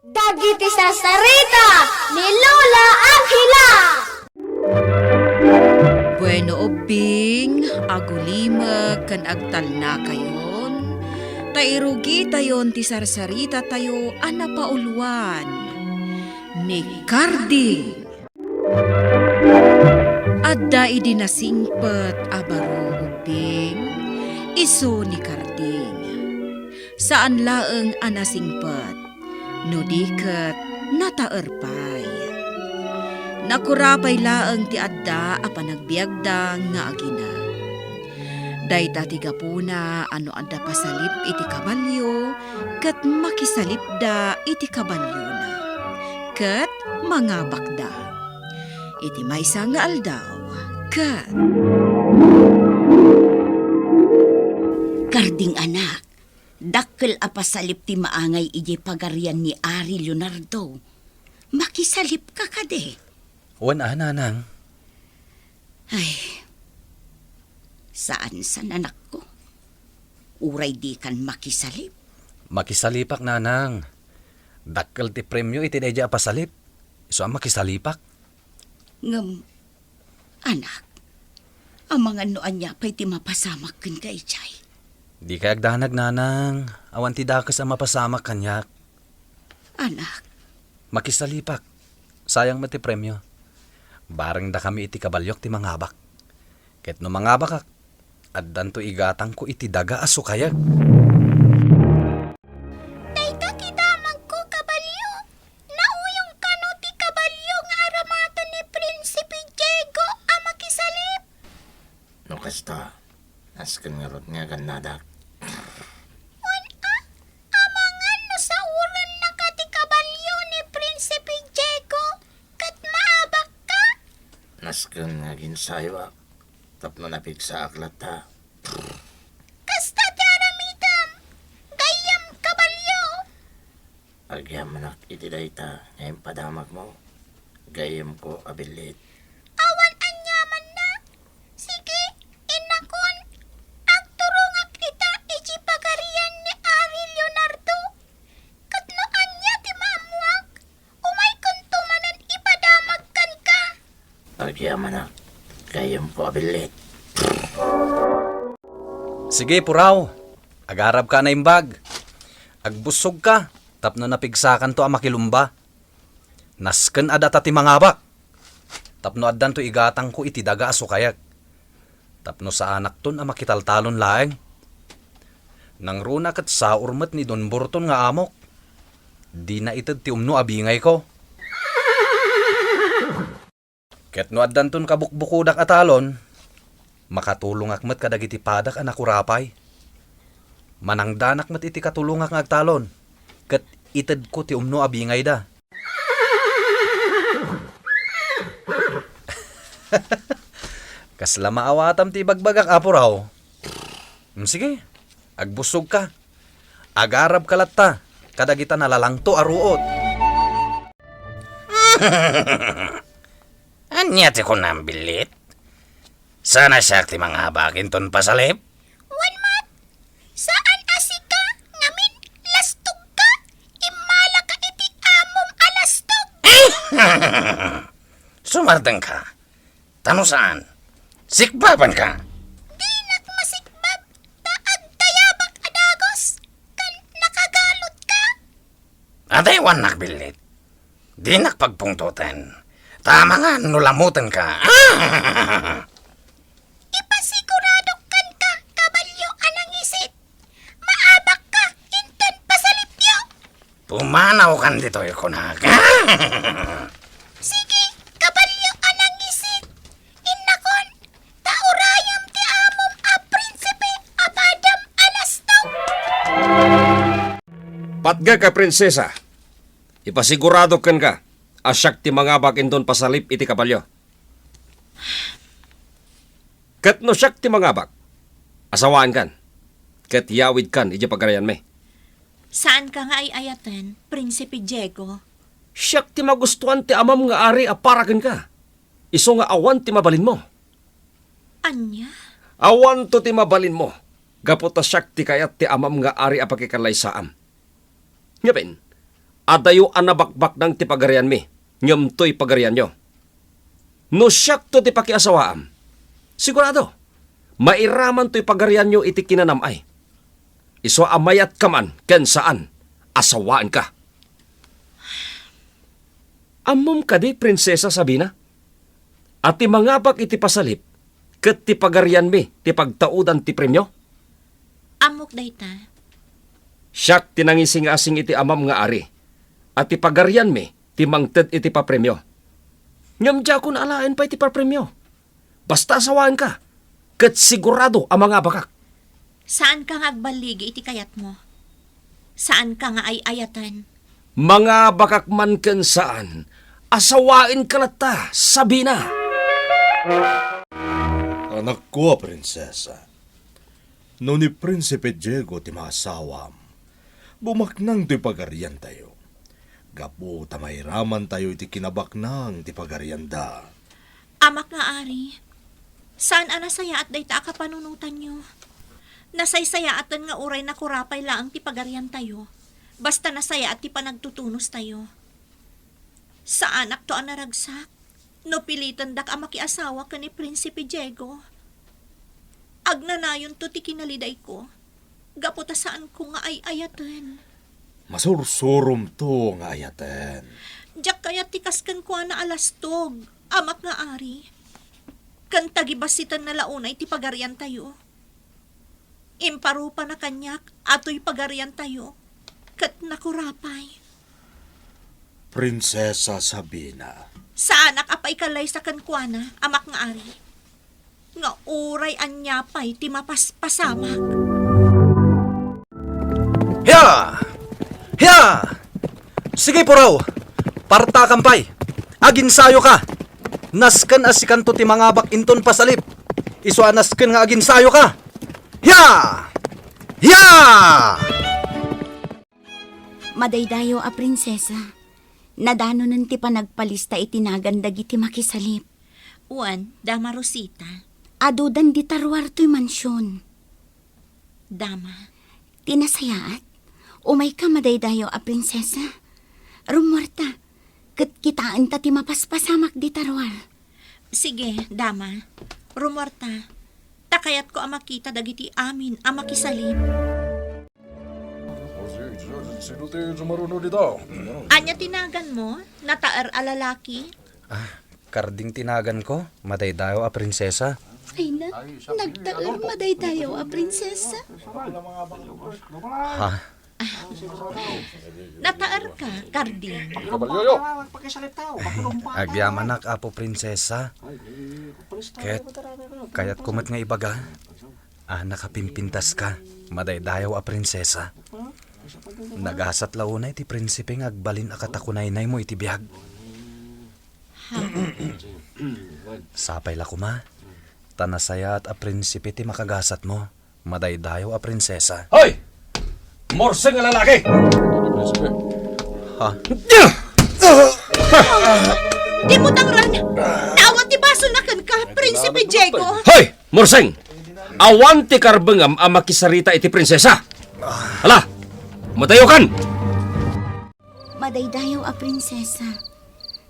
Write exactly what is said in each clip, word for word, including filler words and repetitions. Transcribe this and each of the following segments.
Dagiti sarsarita ni Lola Angela. Bueno, ubbing, agulimek ken agtalnakayon, ta irugitayon ti sarsaritatayo a napauluan, ni Karding. Adda idi nasingpet a baro, ubbing, isu ni Karding. Saan laeng a nasingpet, no di ket nataer pay. Nakurapay laeng ti adda a panagbiagda nga agina. Dayta ti gapuna a no adda pasalip iti kabalio, ket makisalipda iti kabaliona, ket mangabakda. Iti maysa nga aldaw, ket Karding anak, dakkel a pasalip ti maangay idiay pagarian ni Ari Leonardo. Makisalipka kadi? Wen a, nanang. Ay, saan san, anakko? Uray dikan makisalip? Makisalipak, nanang. Dakkel ti premio iti daydiay a pasalip. Isu a makisalipak. Ngem, anak, amangan no ania pay ti mapasamak kenka idiay. Dikay agdanag, nanang. Awan ti dakes a mapasamak kaniak. Anak. Makisalipak. Sayang met ti premio. Barengdakami iti kabaliok ti mangabak. Ket no mangabakak, addanto igatangko iti daga a sukayek. Dayta ti damagko, kabalio. Nauyong kano ti kabalio nga aramaten ni Prinsipe Diego a makisalip? No kasta, nasken ngarud nga agannadak. Wen a, amangan no saurennaka ti kabalio ni Prinsipe Diego ket maabakka? Nasken nga aginsayoak tapno napigsaak latta. Kasta ti aramidem, gayyem, kabalio. Agyamanak iti dayta nga impadamagmo, gayyemko a billit. Awan aniamanna. Sige, innakon, agturongak ita idiay pagarian ni Ari Leonardo. Ket no ania ti maammoak, umaykonto manen ipadamag kenka. Agyamanak, gayyemko a billit. Sige, puraw. Agarabka a naimbag. Agbussogka tapno napigsakanto a makilumba. Nasken a data ti mangabak tapno addanto igatangko iti daga a sukayek. Tapno saanakton a makitaltalon laeng. Nangruna ket saur met ni Don Burton nga amok. Dina ited ti umno a bingayko. Ket no addanton kabukbukodak a talon, makatulongak met kadagiti padak a nakurapay. Manangdanak met iti katulongak nga agtalon, ket itedko ti umno a bingayda. Kasla maawatam ti ibagbagak, Apo Raw. Mm, sige, agbussogka. Agarabka latta kadagita nalalangto a ruot. Ania ti kunam, Billit? Saan a siak ti mangabak inton pasalip? Wen met, saan a sika ngamin lastogka, immalaka iti amom a lastog. Sumardengka. Ta no saan, sikbabanka. Dinak masikbab, ta agdayabak a dagus, ken nakagalutka. Adaywannak, Billit. Dinak pagpungtoten, ta amangan no lamutenka. Ipasiguradok kenka, kabalio a nangisit. Maabakka inton pasalipyo. Pumanawkan ditoy, kunak. Sige, kabalio a nangisit. Innakon, ta urayem ti amom a prinsipe a padem a lastog. Patgek a prinsesa, ipasiguradok kenka a siak ti mangabak inton pasalip iti kabalio. Ket no siak ti mangabak, asawaankan, ket yawidkan idiay pagarianmi. Saanka nga ay-ayaten, Prinsipe Diego. Siak ti magustuan ti amam nga ari a para kenka, isu nga awan ti mabalinmo. Ania? Awanto ti mabalinmo, gapu ta siak ti kayat ti amam nga ari a pakikallaysaam. Ngamin, Adayo a nabakbaknang ti pagarianmi, ngem toy pagarianyo. No siakto ti pakiasawaam, sigurado, mairaman toy pagarianyo iti kinanam-ay. Isu a mayat ka man ken saan, asawaenka. Ammom kadi, Prinsesa Sabina, a ti mangabak iti pasalip ket ti pagarianmi ti pagtaudan ti premio? Ammok dayta. Siak ti nangisingasing iti amam nga ari, a ti pagarianmi ti mangted iti papremio. Ngem diakon alaen pay ti papremio. Basta asawaenka, ket sigurado a mangabakak. Saanka nga agballigi iti kayatmo. Saanka nga ay-ayaten. Mangabakak man ken saan, asawaenka latta, Sabina. Anakko a prinsesa, no ni Prinsipe Diego ti maasawam, bumaknang toy pagariantayo. Gapu ta mairamantayo iti kinabaknang ti pagarianda. Amak nga ari, saan a nasayaat dayta a kapanunotanyo. Nasaysayaaten nga uray nakurapay laeng ti pagariantayo, basta nasayaat ti panagtutunostayo. Saanakto a naragsak no pilitendak a makiasawa ken ni Prinsipe Diego. Agnanayonto ti kinalidayko, gapu ta saanko nga ay-ayaten. Masursuromto nga ayaten. Diak kayat ti kas kenkuana a lastog, amak nga ari. Ken tagibassitenna la unay ti pagariantayo. Imparupana kaniak a toy pagariantayo, ket nakurapay. Prinsesa Sabina. Saanak a paikallaysa kenkuana, amak nga ari, nga uray ania pay ti mapaspasamak. Hia! Hia! Sige, puraw! Partakam pay! Aginsayoka! Nasken a sikanto ti mangabak inton pasalip. Isu a nasken nga aginsayoka! Hia! Hia! Madaydayaw a prinsesa, nadanonen ti panagpalista iti nagan dagiti makisalip. Wen, Dama Rosita. Adudan dita ruar toy mansion. Dama. Ti nasayaat, umayka, madaydayaw a prinsesa. Rummuarta, ket kitaenta ti mapaspasamak dita ruar. Sige, Dama. Rummuarta. Ta kayatko a makita dagiti amin a makisalip. Sino ti sumaruno dita? Ania ti naganmo, nataer a lalaki? Ah, Karding ti naganko, madaydayaw a prinsesa. Ay na, nagtaer madaydayaw a prinsesa. Ha? Nataerka, Karding. Kabalyoyo. Agyamanak, Apo Prinsesa. Ket kayatko met nga ibaga a nakapimpintaska, madaydayaw a prinsesa. Nagasat la unay ti prinsipe nga agbalin a katakunaynaymo iti biag. Sapay la koma, ta nasayaat a prinsipe ti makagasatmo, madaydayaw a prinsesa. Hoy! Morseng a lalaki! Ha? Di mo tangran! Naawan ti basolna kenka, Prinsipe Diego! Hoy! Morseng! Awan ti karbengam a makisarita iti prinsesa! Ala! Matayokan! Madaydayaw a prinsesa,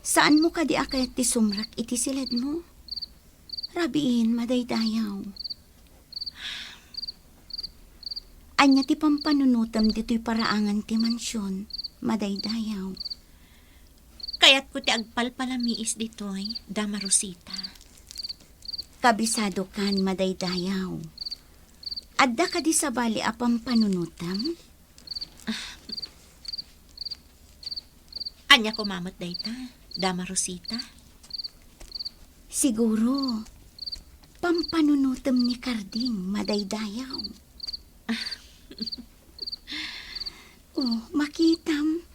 saanmo kadi a kayat ti sumrek iti siledmo? Rabiin, madaydayaw. Ania ti pampanunotem ditoy paraangan ti mansion, madaydayaw? Kayatko ti agpalpalamiis ditoy, Dama Rosita. Kabisadokan, madaydayaw. Adda kadi sabali a pampanunotem? Ania koma met dayta, Dama Rosita? Siguro, pampanunotem ni Karding, madaydayaw. Oh, makitam.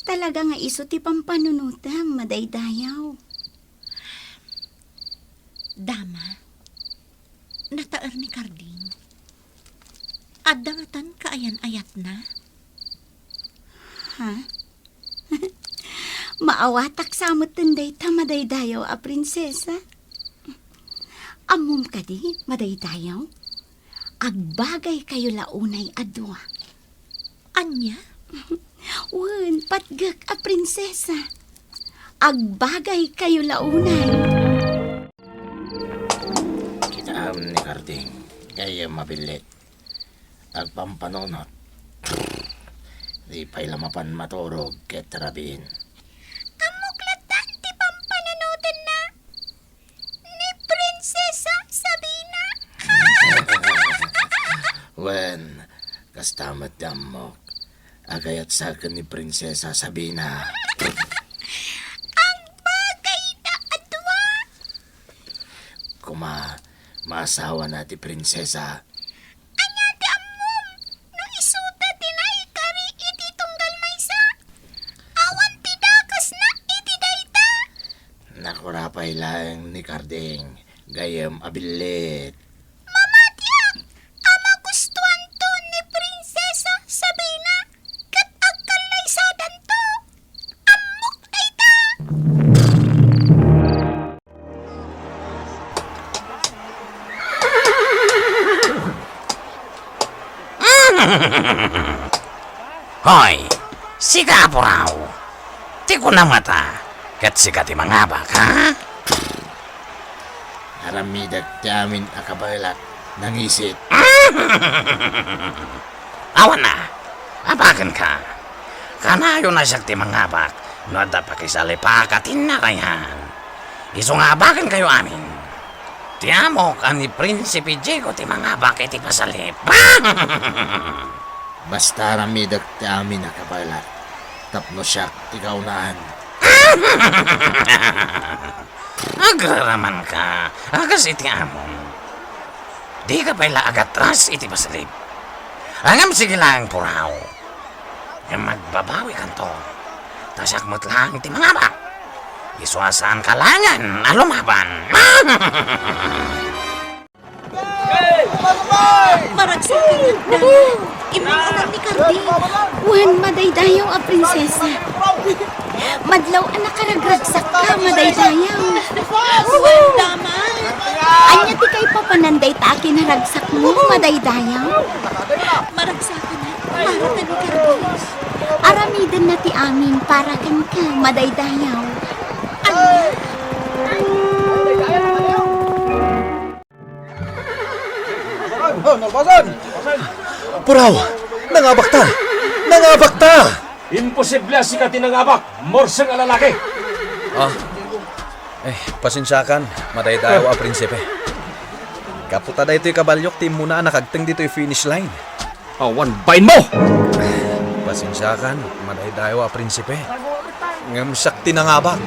Talaga nga isu ti pampanunotem, madaydayaw. Dama, nataer ni Karding. Adda ngatan kaayan-ayatna? Ha? Maawatak sa metten dayta, madaydayaw a prinsesa. Ammom kadi, madaydayaw? Agbagaykayo la unay a dua. Ania? Wen, patgek a prinsesa. Agbagaykayo la unay. Kitaem ni Karding, gayyem a billit. Agpampanunot. Di pay la mapan maturog ket rabiin. Ammok latta ti pampanunotenna ni Prinsesa Sabina. Wen, kasta met ti ammok. Agayatsa ken ni Prinsesa Sabina. Agbagayda a dua. Koma, maasawana ti prinsesa. Ania ti ammom no isuta ti naikari iti tunggal maysa? Awan ti dakesna iti dayta. Nakura pay laeng ni Karding, gayyem a billit. Mamatiak a magustuanto ni Prinsesa Sabina ket agkallaysadanto. Ammok dayta! Hoy, sika, Apuraw. Ti kunam ngata, ket sika ti mangabak, ha? Aramidek ti amin a kabaelat, nangisit. Awan a, abakenka. Kanayon a siak ti mangabak no adda pakisalipaka ti narayan. Isu nga abakenkayo amin. Ti amok a ni Prinsipe Diego ti mangabak iti pasalip. Basta aramidek ti amin a kabaelat tapno siak ti kaunaan. Agraramanka a kas iti amom. Dika pay la agatras iti pasalip. Ngem sige laeng, Puraw. Ngem agbabawikanto. Ta siak met laeng ti mangabak. Isu a saanka laengen a lumaban. Maragsakan, Dana. Immong anak ni Karding. Wen, madaydayaw a prinsesa. Madlaw a nakaragragsakka, madaydayaw. Wen, Dama. Ania ti kaipapanan dayta a kinaragsakmo, madaydayaw? Maragsakan, para ken ni Karding. Aramidenna ti amin para kenka, madaydayaw. Ania? Puraw! Nangabakta! Nangabakta! Imposible a sika ti nangabak, murseng a lalaki! Ah, eh, pasensiakan, madaydayaw a prinsipe. Gapu ta daytoy kabaliok ti immuna a nakagteng ditoy finish line. Awan bainmo! Pasensiakan, madaydayaw a prinsipe. Ngem siak ti nangabak.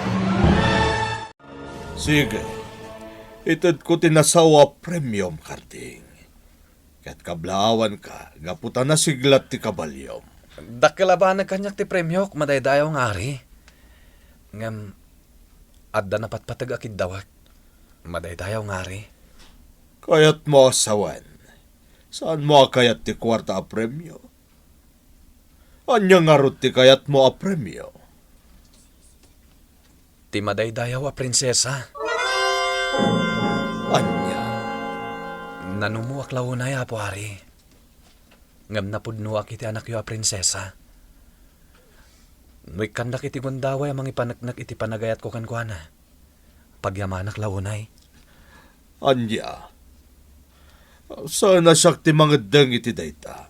Sige, itedko ti nasao a premiom, Karding. Ket kablaawanka gapu ta nasiglat ti kabaliom. Dakkel a banag kaniak ti premiok, madaydayaw nga ari. Ngem adda napatpateg a kiddawek, madaydayaw nga ari. Kayatmo a sawen, saanmo a kayat ti kuarta a premio? Ania ngarud ti kayatmo a premio? Ti madaydayaw a prinsesa. Ania? Nanumoak la unay, Apo Ari. Ngem napudnoak iti anakyo a prinsesa. No ikkannak iti gundaway a mangipaneknek iti panagayatko kenkuana, pagyamanak la unay. Ania? Saan a siak ti mangeddeng iti dayta,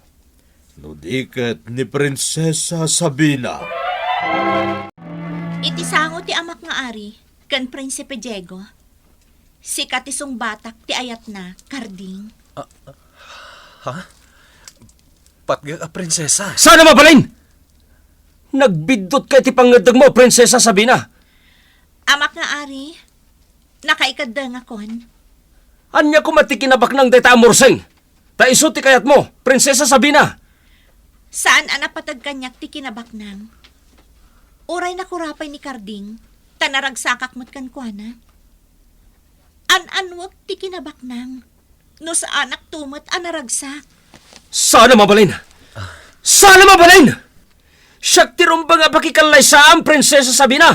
no di ket ni Prinsesa Sabina. Iti sango ti amak nga ari ken Prinsipe Diego, sika ti sungbatak ti ayatna, Karding. Ah, ah, ha? Patgek a prinsesa? Saan a mabalin? Nagbiddutka iti pangngeddengmo, Prinsesa Sabina. Amak nga ari, nakaikeddengakon. Ania koma ti kinabaknang dayta a murseng? Ta isu ti kayatmo, Prinsesa Sabina. Saan a napateg kaniak ti kinabaknang. Uray nakura pay ni Karding, ta naragsakak met kenkuana. An-annuek ti kinabaknang. No saanakto met a naragsak. Saan a mabalin? Saan a mabalin? Siak ti rumbeng a pakikallaysaam, Prinsesa Sabina!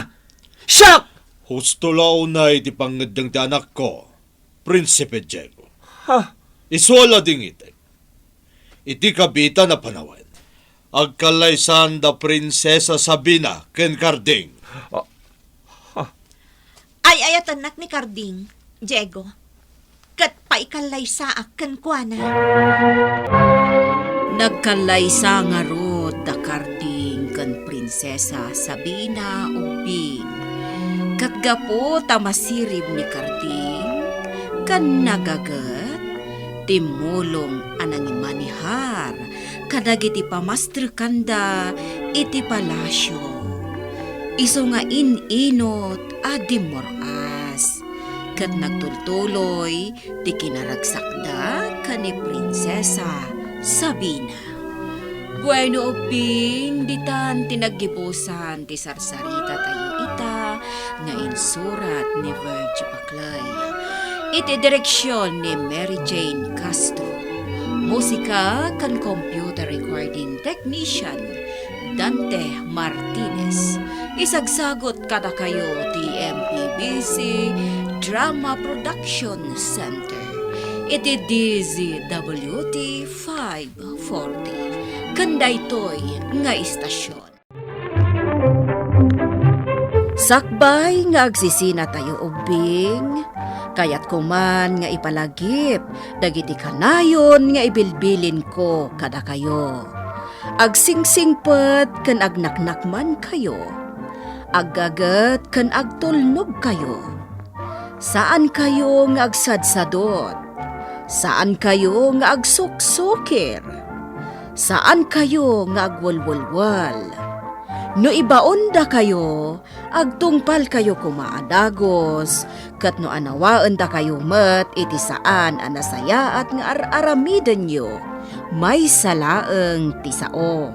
Siak! Husto la unay ti pangngeddeng ti anakko, Prinsipe Diego. Ha? Isu a ladingitek. Iti kabiitan a panawen, Agkallaysan da Prinsesa Sabina ken Karding. Ay-ayatennak ni Karding, Diego. Ket paikallaysaak kenkuana. Nagkallaysa ngarud da Karding ken Prinsesa Sabina Ubbing. Ket gapu ta masirib ni Karding, ken nagaget, timmulong a nangimanihar kadagiti pamastrekanda iti palasio. Isu nga in-inut a dimmor-as, ket nagtultuloy ti kinaragsakda ken ni Prinsesa Sabina. Bueno, Ubbing, ditan ti naggibusan ti sarsarita tayo ita nga insurat ni Virgie Paclay. Iti direksion ni Mary Jane Castro. Musika ken computer recording technician, Dante Martinez. Isagsagut kadakayo ti M P B C Drama Production Center iti D Z W T five forty. Ken daytoy nga istasion. Sakbay nga agsisinatayo, Ubbing, kayatko man nga ipalagip dagiti kanayon nga ibilbilinko kadakayo. Agsingsingpet ken agnaknakmankayo. Aggaget ken agtulnogkayo. Saankayo nga agsadsadot. Saankayo nga agsuksukir. Saankayo nga agwelwelwel. No ibaondakayo, agtungpalkayo koma a dagus, ket no anawaendakayo met iti saan a nasayaat nga ar-aramidenyo, maysa laeng ti sao.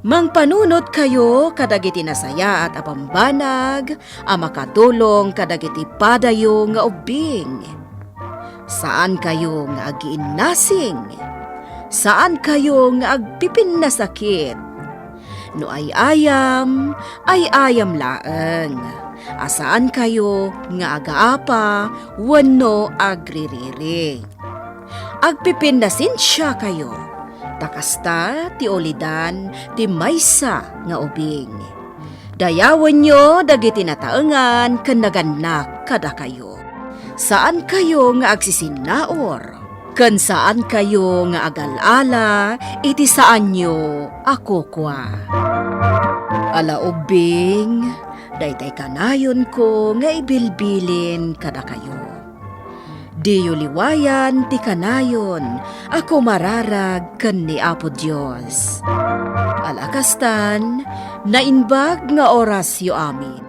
Mangpanunotkayo kadagiti nasayaat a bambanag a makatulong kadagiti padayo nga ubbing. Saankayo nga agiinnasing. Saankayo nga agpipinnasakit. No ay-ayam, ay-ayam laeng, a saankayo nga agaapa wenno agririri. Agpipinnasensiakayo, ta kasta ti ulidan ti maysa nga ubing. Dayawenyo dagiti nataengan ken nagannak kadakayo. Saankayo nga agsisinnaur, ken saankayo nga agal-ala iti saanyo a kukua. Ala ubbing, daytay kanayonko nga ibilbilin kadakayo. Diyo liwayan ti kanayon a kumararag ken ni Apo Dios. Ala kastan, naimbag nga orasyo amin.